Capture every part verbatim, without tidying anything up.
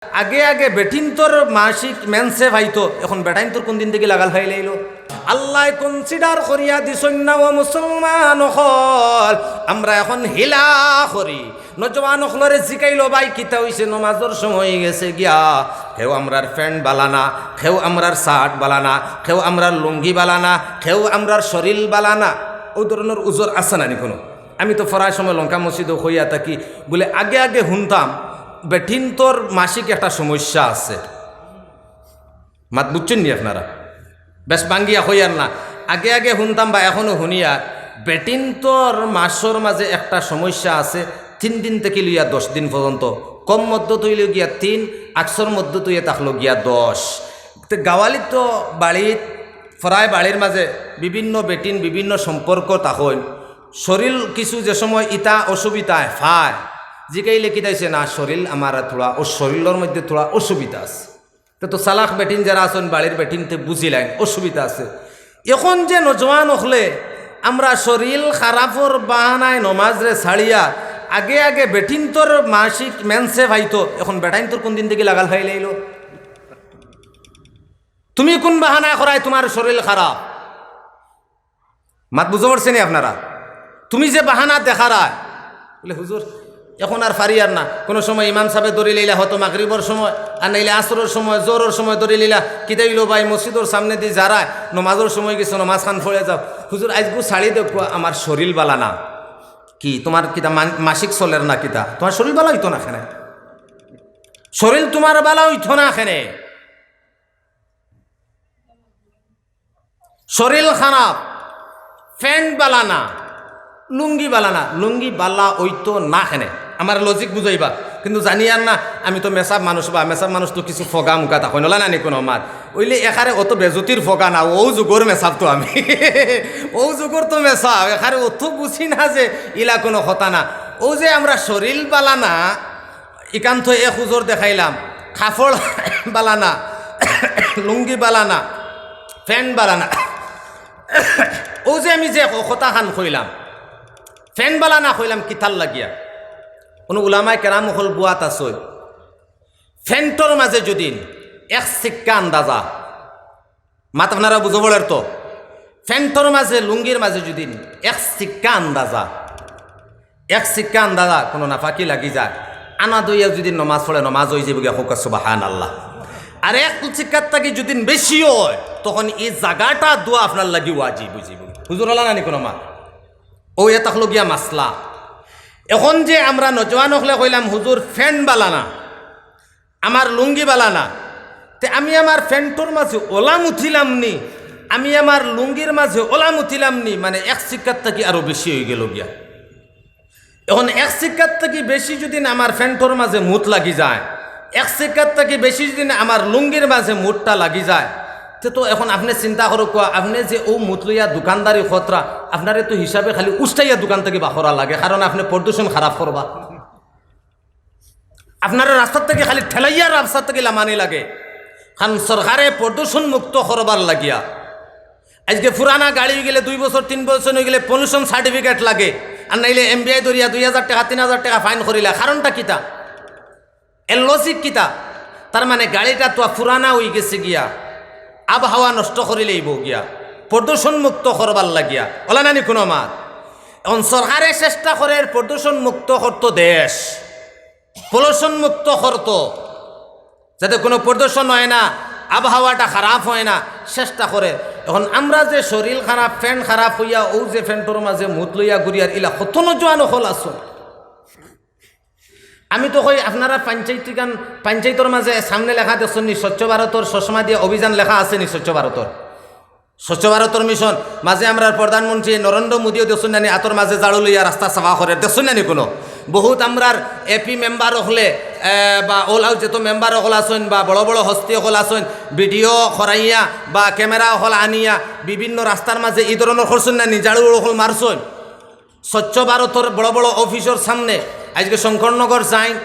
আগে আগে বেটিন্তর মাসিক মেন্সে পাইতো, এখন বেটাইন্তর কুন দিন থাকি লাগাল পাইলাইলো? আল্লায় consider করিয়া দিছইন না, ও মুসলমান অকল। আমরা এখন হিলা করি, নওজোয়ান অকলরে জিকাইলো, "ভাই, কিতা অইছে? নমাজর সময় অইগেছে গিয়া।" কেউ আমরার প্যান্ট বালা না, কেউ আমরার শার্ট বালা না, কেউ আমরার লুঙ্গি বালা না, কেউ আমরার শরীল বালা না। অউ ধরনর উজর আছে না নি কুনু? আমি তো প্রায় সময় লঙ্কা মসজিদো কইয়া থাকি, বুলে আগে আগে হুনতাম বেটিন্তর মাসিক একটা সমস্যা আছে। মাত বুঝছইন নি আপনারা? বেশ ভাঙ্গিয়া কইয়ার না, আগে আগে হুনতাম বা এখনো হুনিয়ার, বেটিন্তর মাসর মাঝে একটা সমস্যা আছে, তিন দিন থাকি লইয়া দশ দিন পর্যন্ত, কম মদ্দত অইলো গিয়া তিন, আকসর মদ্দত অইয়া থাকলো গিয়া দশ। তে গাওয়ালিত তো বাড়িত প্রায় বাড়ির মাঝে বিভিন্ন বেটিন বিভিন্ন সম্পর্ক থাকইন। শরীল কিছু যে সময় ইতা অসুবিধায় পায়, জিকাইলে কিতা অইছে না, শরীল আমার থুড়া, অউ শরীলর মধ্যে থুড়া অসুবিধা আছে। তে তো চালাক বেটিন যারা আছইন, বাড়ির বেটিন তে বুঝিলাইন অসুবিধা আছে। এখন যে নওজোয়ান অকলে আমরা শরীল খারাপর বাহানায় নমাজরে ছাড়িয়া আগে আগে বেটিন্তর মাসিক মেন্সে পাইতো, এখন বেটাইন্তর কুন দিন থাকি লাগাল পাইলাইলো? তুমি কুন বাহানায় করায় তুমার শরীল খারাপ? মাত বুঝা পড়ছে নি আপনারা? তুমি যে বাহানা দেখারায়, বুলে, "হুজুর, এখন আর পারিয়ার না।" কুনু সময় ইমাম সাবে ধরিলাইলা, হয়তো মাগরিবর সময়, আর নাইলে আসরর সময়, জোহরর সময় ধরিলাইলা, "কিতা অইলো ভাই, মসজিদর সামনেদি যারায়, নমাজর সময় গেছে, নমাজ খান পড়ে যাও।" "হুজুর, আইজগু ছাড়ি দেউক্কা, আমার শরীল বালা না।" কি তুমার কিতা মা-, মাসিক চলের না কিতা? তুমার শরীল বালা অইতো না কেনে? শরীল তুমার বালা অইতো না কেনে? শরীল খারাপ, প্যান্ট বালা না, লুঙ্গি বালা না, লুঙ্গি বালা অইতো না কেনে? আমার logic বুঝাইবা, কিন্তু জানিয়ার না, আমি তো মেসাব মানুষ বা মেসাব মানুষ তো কিছু ফগা মুখা থাকইন, অলা না নি কুনু মাত? অইলে একারে অত বেজুতির ফগা না, অউ যুগর মেসাব তো আমি। অউ যুগর তো মেসাব, একারে অত বুঝি না যে ইলা কুনু কথা না। অউ যে আমরা শরীল বালা না, ইখান তো এক উজর দেখাইলাম, কাপড় বালা না, লুঙ্গি বালা না, প্যান্ট বালা না। অউ যে আমি যে কথাখান কইলাম, প্যান্ট বালা না কইলাম কিতার লাগিয়া? কুনু উলামায়ে কেরাম অকল বুয়াত আছইন, প্যান্টর মাঝে যুদি এক ছিক্কা আন্দাজা, মাত আপনারা বুঝা পড়ের তো? প্যান্টর মাঝে, লুঙ্গির মাঝে যুদি এক ছিক্কা আন্দাজা, এক ছিক্কা আন্দাজা কুনু নাপাকি লাগি যায়, আনা ধইয়া যুদি নমাজ পড়ে, নমাজ অইযাইবো গিয়া, কউক্কা সুবহানাল্লাহ। আর এক ছিক্কার থাকি যুদি বেশি অয়, তখন ই জাগাটা ধোয়া আপনার লাগি ওয়াজিব অইযাইবো। হুজুর, অলা না নি কুনু মাত? অউ ইটা অইলো গিয়া মাসলা। এখন যে আমরা নওজোয়ান অকলে কইলাম, "হুজুর, প্যান্ট বালা না, আমার লুঙ্গি বালা না।" তে আমি আমার প্যান্টর মাঝে অলা মুতিলাম নি, আমি আমার লুঙ্গির মাঝে অলা মুতিলাম নি, মানে এক ছিক্কার থাকি আরো বেশি অইগেলো গিয়া। এখন এক ছিক্কার থাকি বেশি যুদি আমার প্যান্টর মাঝে মুত লাগি যায়, এক ছিক্কার থাকি বেশি যুদি আমার লুঙ্গির মাঝে মুতটা লাগি যায়, তে তো এখন আপনে চিন্তা করউক্কা, আপনে যে অউ মুত লইয়া দোকানদারি কররা, আপনারে তো হিসাবে খালি উষ্টাইয়া দোকান থাকি বার করা লাগে, কারণ আপনে প্রদূষণ খারাপ করবা। আপনারে রাস্তার থাকি খালি ঠেলাইয়া রাস্তার থাকি লামানি লাগে, কারণ সরকারে প্রদূষণ মুক্ত করবার লাগিয়া। আইজকে পুরানা গাড়ি অইগেলে দুই বছর, তিন বছর অইগেলে pollution certificate লাগে, আর নাইলে এমবিআই ধরিয়া দুই হাজার টেকা, তিন হাজার টেকা fine করিলা। কারণটা কিতা? এর logic কিতা? তার মানে গাড়িটা তো পুরানা অইগেছে গিয়া, আবহাওয়া নষ্ট করিলাইবো গিয়া, প্রদূষণ মুক্ত করবার লাগিয়া। অলা না নি কুনু মাত? এখন সরকারে চেষ্টা করের প্রদূষণ মুক্ত করতো দেশ, pollution মুক্ত করতো, যাতে কুনু প্রদূষণ অয় না, আবহাওয়াটা খারাপ অয় না, চেষ্টা করের। এখন আমরা যে শরীল খারাপ, প্যান্ট খারাপ অইয়া অউ যে প্যান্টর মাঝে মুত লইয়া ঘুরিয়ার, ইলা কত নওজোয়ান অকল আছইন। আমি তো কই, আপনারা পঞ্চায়েত ঠিকান, পঞ্চায়েতর মাঝে সামনে লেখা দেখছইন নি, স্বচ্ছ ভারতর চশমা দিয়া অভিযান লেখা আছে নি স্বচ্ছ ভারতর? স্বচ্ছ ভারতর মিশন মাঝে আমরার প্রধানমন্ত্রী নরেন্দ্র মোদীও দেখছইন না নি, আতর মাঝে ঝাড়ু লইয়া রাস্তা সাফা করের, দেখছইন না নি কুনু? বহুত আমরার এপি মেম্বার অকলে, এ, বা অলাউ যত মেম্বার অকল আছইন বা বড় বড় হস্তি অকল আছইন, ভিডিও করাইয়া বা ক্যামেরা অকল আনিয়া বিভিন্ন রাস্তার মাঝে ই ধরনর করছইন না নি, ঝাড়ু অকল মারছইন। স্বচ্ছ ভারতর বড় বড় অফিসর সামনে, আইজকে শঙ্করনগর যাইন,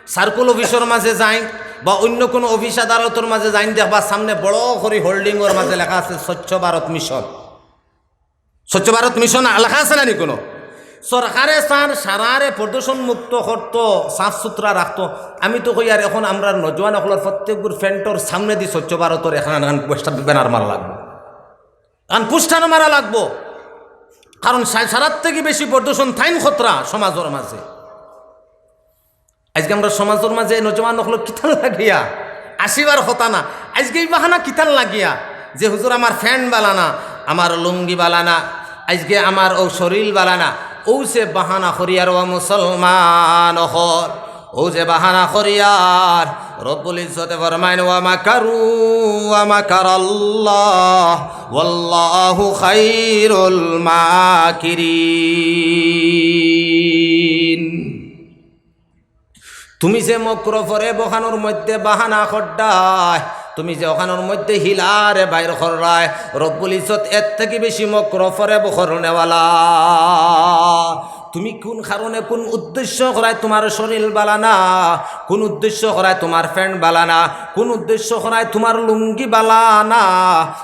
সার্কুল অফিসর মাঝে যাইন, বা অইন্য কুনু অফিস আদালতর মাঝে যাইন, দেখবা সামনে বড় করি হোর্ডিংর মাঝে লেখা আছে স্বচ্ছ ভারত মিশন। স্বচ্ছ ভারত মিশন লেখা আছে না নি কুনু? সরকারে চার সারারে প্রদূষণ মুক্ত করতো, সাফ সুতরা রাখতো। আমি তো কই, আর এখন আমরার নজওয়ান অকলর প্রত্যেকগুর প্যান্টর সামনেদি স্বচ্ছ ভারতর এখান এখান পোস্টার, ব্যানার মারা লাগবো, কারণ পোস্টার মারা লাগবো। কারণ সা-, সারার থাকি বেশি প্রদূষণ তাইন খতরা সমাজর মাঝে। আইজকে আমরার সমাজর মাঝে নজওয়ান অকল কিতান লাগিয়া, আসিবার কথা না, আইজকে ই বাহানা কিতান লাগিয়া যে হুজুর আমার প্যান্ট বালা না, আমার লুঙ্গি বালা না, আইজকে আমার অউ শরীল বালা না, অউ যে বাহানা করিয়ার ও মুসলমান অকল, অউ যে বাহানা করিয়ার, রব্বুল ইজ্জতে ফরমাইন, "ওয়া মাকারু ওয়া মাকারাল্লাহ ওয়াল্লাহু খাইরুল মাকিরিন।" তুমি যে মক্র ফরেব অখানর মধ্যে বাহানা কররায়, তুমি যে অখানর মধ্যে হিলারে বাইর কররায়, রব্বুল ইজ্জত এর থাকি বেশি মক্র ফরেব করনেওয়ালা। তুমি কুন কারণে, কুন উদ্দেশ্য করায় তুমার শরীল বালা না, কুন উদ্দেশ্য করায় তুমার প্যান্ট বালা না, কুন উদ্দেশ্য করায় তুমার লুঙ্গি বালা না,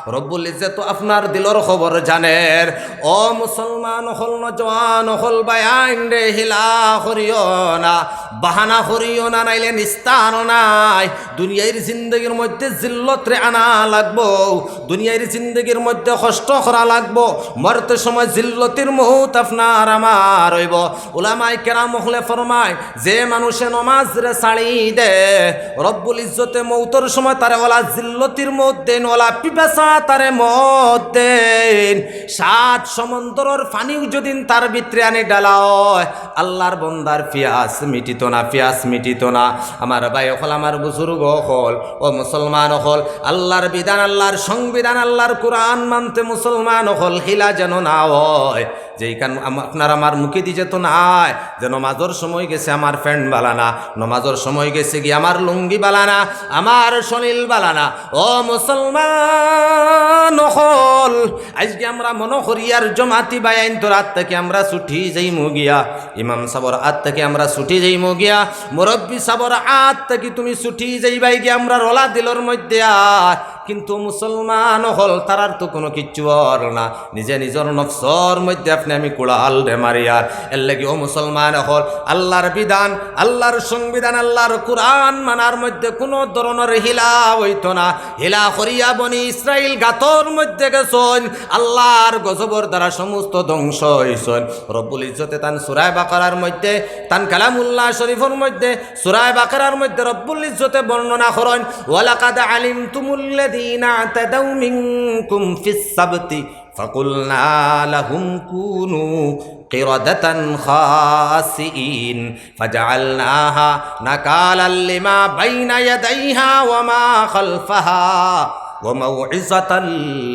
রব্বুল ইজ্জত তো আপনার দিলর খবর জানের। ও মুসলমান অকল, নজওয়ান অকল, ভাইয়াইন রে, হিলা করিও না, বাহানা করিও না, নাইলে নিস্তার নাই। দুনিয়ার জিন্দেগির মধ্যে জিল্লতরে আনা লাগবো, দুনিয়ার জিন্দেগির মধ্যে কষ্ট করা লাগবো। মরতে সময় জিল্লতির মউত আপনার আমার অইবো। উলামায়ে কেরাম অকলে ফরমায়, যে মানুষে নমাজরে ছাড়ি দে, রব্বুল ইজ্জতে মউতর সময় তারে অলা জিল্লতির মউত দেইন, অলা পিপাসা তারে মউত দেইন। সাত সমুন্দরর পানিও যুদি তার ভিতরে আনি ঢালা অয়, আল্লার বন্দার পিয়াস মিটিতো না, পিয়াস মিটিতো না। আমার ভাই অকল, আমার বুজুর্গ অকল, ও মুসলমান অকল, আল্লার বিধান, আল্লার সংবিধান, আল্লার কুরআন মানতে মুসলমান অকল হিলা যেন না অয়। যেইখান আম-, আপনার আমার মুখেদি যেতো নায় যে নমাজর সময় গেছে আমার প্যান্ট বালা না, নমাজর সময় গেছে গি আমার লুঙ্গি বালা না, আমার শরীল বালা না। ও মুসলমান অকল, আইজকে আমরা মনো করিয়ার জমাতি ভাইয়াইন্তর আত থাকি আমরা ছুটি যাইমু গিয়া, ইমাম সাবর আত থাকি আমরা ছুটি যাইমু গিয়া, মুরব্বি সাবর আত থাকি তুমি ছুটি যাইবায় গিয়া আমরার অলা দিলর মধ্যে আর। কিন্তু মুসলমান অকল, তারার তো কুনু কিচ্ছু অর না। নিজে নিজর নফসর মধ্যে আপনে আমি কুড়ালরে মারিয়ার। এরলাগি ও মুসলমান অকল, আল্লার বিধান, আল্লার সংবিধান, আল্লার কুরআন মানার মধ্যে কুনু ধরনর হিলা অইতো না। হিলা করিয়া বনি ইসরাইল গাতর মধ্যে গেছইন, আল্লার গজবর দ্বারা সমস্ত ধ্বংস অইছইন। রব্বুল ইজ্জতে তান সূরা বাকারার মধ্যে, তান কালামুল্লাহ শরীফর মধ্যে, সূরা বাকারার মধ্যে রব্বুল ইজ্জতে বর্ণনা করইন, "ওয়ালাকাদ আলিমতুমুল্লাযীনা আতাদাউ মিনকুম ফিস সাবতি ফাকুলনা লাহুম কুনু কিরাদাতান খাসিইন ফাজাআলনাহা নাকালাল লিমা বাইনা ইয়াদাইহা ওয়া মা খালফাহা ওয়া মাউইযাতাল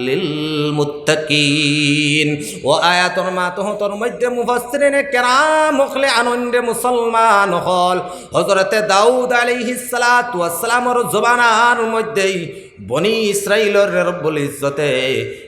লিল মুত্তাকিন।" ও আয়াতর মাতহতর মধ্যে মুফাসসিরিনে কেরাম অকলে আনন্দে মুসলমান অকল, হযরতে দাউদ আলাইহিস সালাতু ওয়াস সালামর জমানার মধ্যেই বনি ইসরাইলরে রব্বুল ইজ্জতে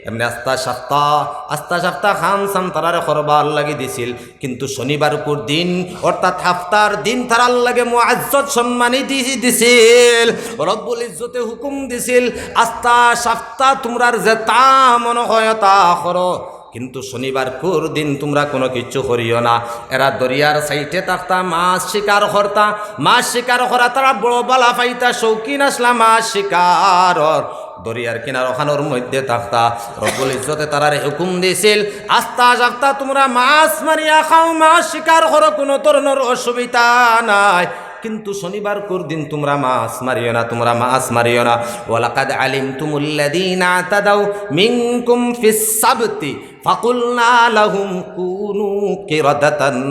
এমনে আস্তা সাপ্তা, আস্তা সাপ্তা খান সান তারারে করবার লাগি দিছিল। কিন্তু শনিবারকুর দিন, অর্থাৎ হাপ্তার দিন তারার লাগি মুআজ্জত সম্মানি দি-, দিছিল। রব্বুল ইজ্জতে হুকুম দিছিল, "আস্তা সাপ্তা তুমরার যেতা মনো কয় তা করো, কিন্তু শনিবারকুর দিন তুমরা কুনু কিচ্ছু করিও না।" এরা দরিয়ার সাইডে থাকতা, মাছ শিকার করতা, মাছ শিকার করা তারা বড় বালা পাইতা, শৌখিন আছলা মাছ শিকারর। দরিয়ার কিনার অখানর মধ্যে থাকতা। রব্বুল ইজ্জতে তারারে হুকুম দিছিল, "আস্তা সাপ্তা তুমরা মাছ মারিয়া খাও, মাছ শিকার করো, কুনু ধরনর অসুবিধা নাই, কিন্তু শনিবারকুর দিন তুমরা মাছ মারিও না, তুমরা মাছ মারিও না।" ওয়ালাকাদ আলিমতুমুল্লাযীনা আতাদাউ মিনকুম ফিস সাবতি ফাকুলনা লাহুম কুনু কিরাদাতান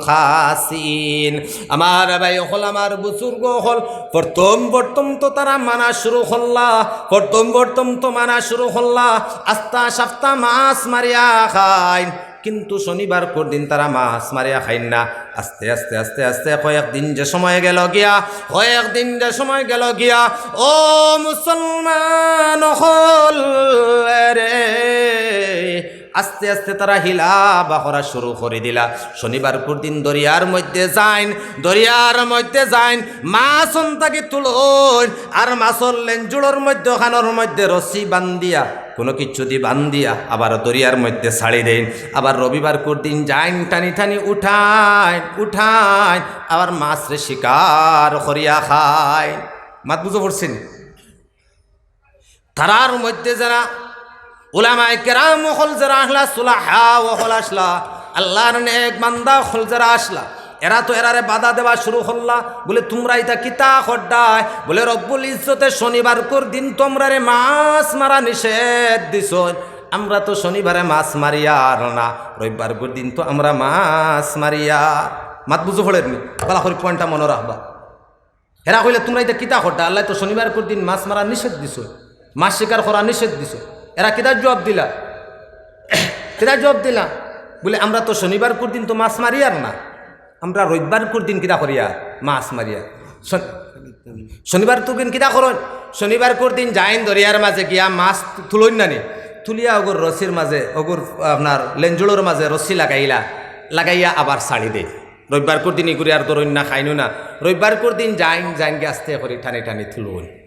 খাসিইন। আমার ভাই অকল, আমার বুজুর্গ অকল, প্রথম প্রথম তো তারা মানা শুরু করলা, প্রথম প্রথম তো মানা শুরু করলা, আস্তা সাপ্তা মাছ মারিয়া খাইন, কিন্তু শনিবারকুর দিন তারা মাছ মারিয়া খাইন না। আস্তে আস্তে আস্তে আস্তে কয়েকদিন যে সময় গেল গিয়া, কয়েকদিন যে সময় গেল গিয়া, ও মুসলমান অকল রে, আস্তে আস্তে তারা হিলা বাখরা শুরু করি দিলা। শনিবারকুর দিন দরিয়ার মধ্যে যাইন, দরিয়ার মধ্যে যাইন, মাছ অন থাকি তুলইন, আর মাছর লেঞ্জুড়র মধ্যে, খানোর মধ্যে রশি বান্ধিয়া, কুনু কিচ্ছু দি বান্ধিয়া, আবার দরিয়ার মধ্যে ছাড়ি দেইন। আবার রবিবারকুর দিন যাইন, টানি টানি উঠাইন, উঠাইন, আবার মাছরে শিকার করিয়া খাইন। মাত বুঝো পড়ছে নি? তারার মধ্যে যেরা উলামায়ে কেরাম অকল যেরা আছলা, সুলাহা অকল আছলা, আল্লাহর নেক বান্দা অকল যেরা আছলা, এরা তো এরারে বাধা দেওয়া শুরু করলা। বলে, "তুমরা ইতা কিতা কররায়?" বলে, "রব্বুল ইজ্জতে শনিবারকুর দিন তো আমরারে মাছ মারা নিষেধ দিছইন, আমরা তো শনিবারে মাছ মারিয়ার না, রবিবারকুর দিন তো আমরা মাছ মারিয়ার।" মাত বুঝো পড়ের নি? ভালা করি পয়েন্টটা মনো রাখবা। এরা কইলা, "তুমরা ইতা কিতা কররায়? আল্লায় তো শনিবারকুর দিন মাছ মারা নিষেধ দিছইন, মাছ শিকার করা নিষেধ দিছইন।" এরা কিতা জবাব দিলা? কিতা জবাব দিলা? বলে, "আমরা তো শনিবারকুর দিন তো মাছ মারিয়ার না, আমরা রবিবারকুর দিন কিতা করিয়ার? মাছ মারিয়ার।" শন-, শনিবারকুর দিন কিতা করইন? শনিবারকুর দিন যাইন দরিয়ার মাঝে গিয়া মাছ তুলইন না নি, তুলিয়া অগুর রশির মাঝে, অগুর আপনার লেঞ্জুড়র মাঝে রশি লাগাইলা, লাগাইয়া আবার ছাড়ি দেইন। রবিবারকুর দিন ইগুরে আর ধরইন না, খাইনও না। রবিবারকুর দিন যাইন, যাইন গিয়া আস্তে করি টানি টানি তুলইন।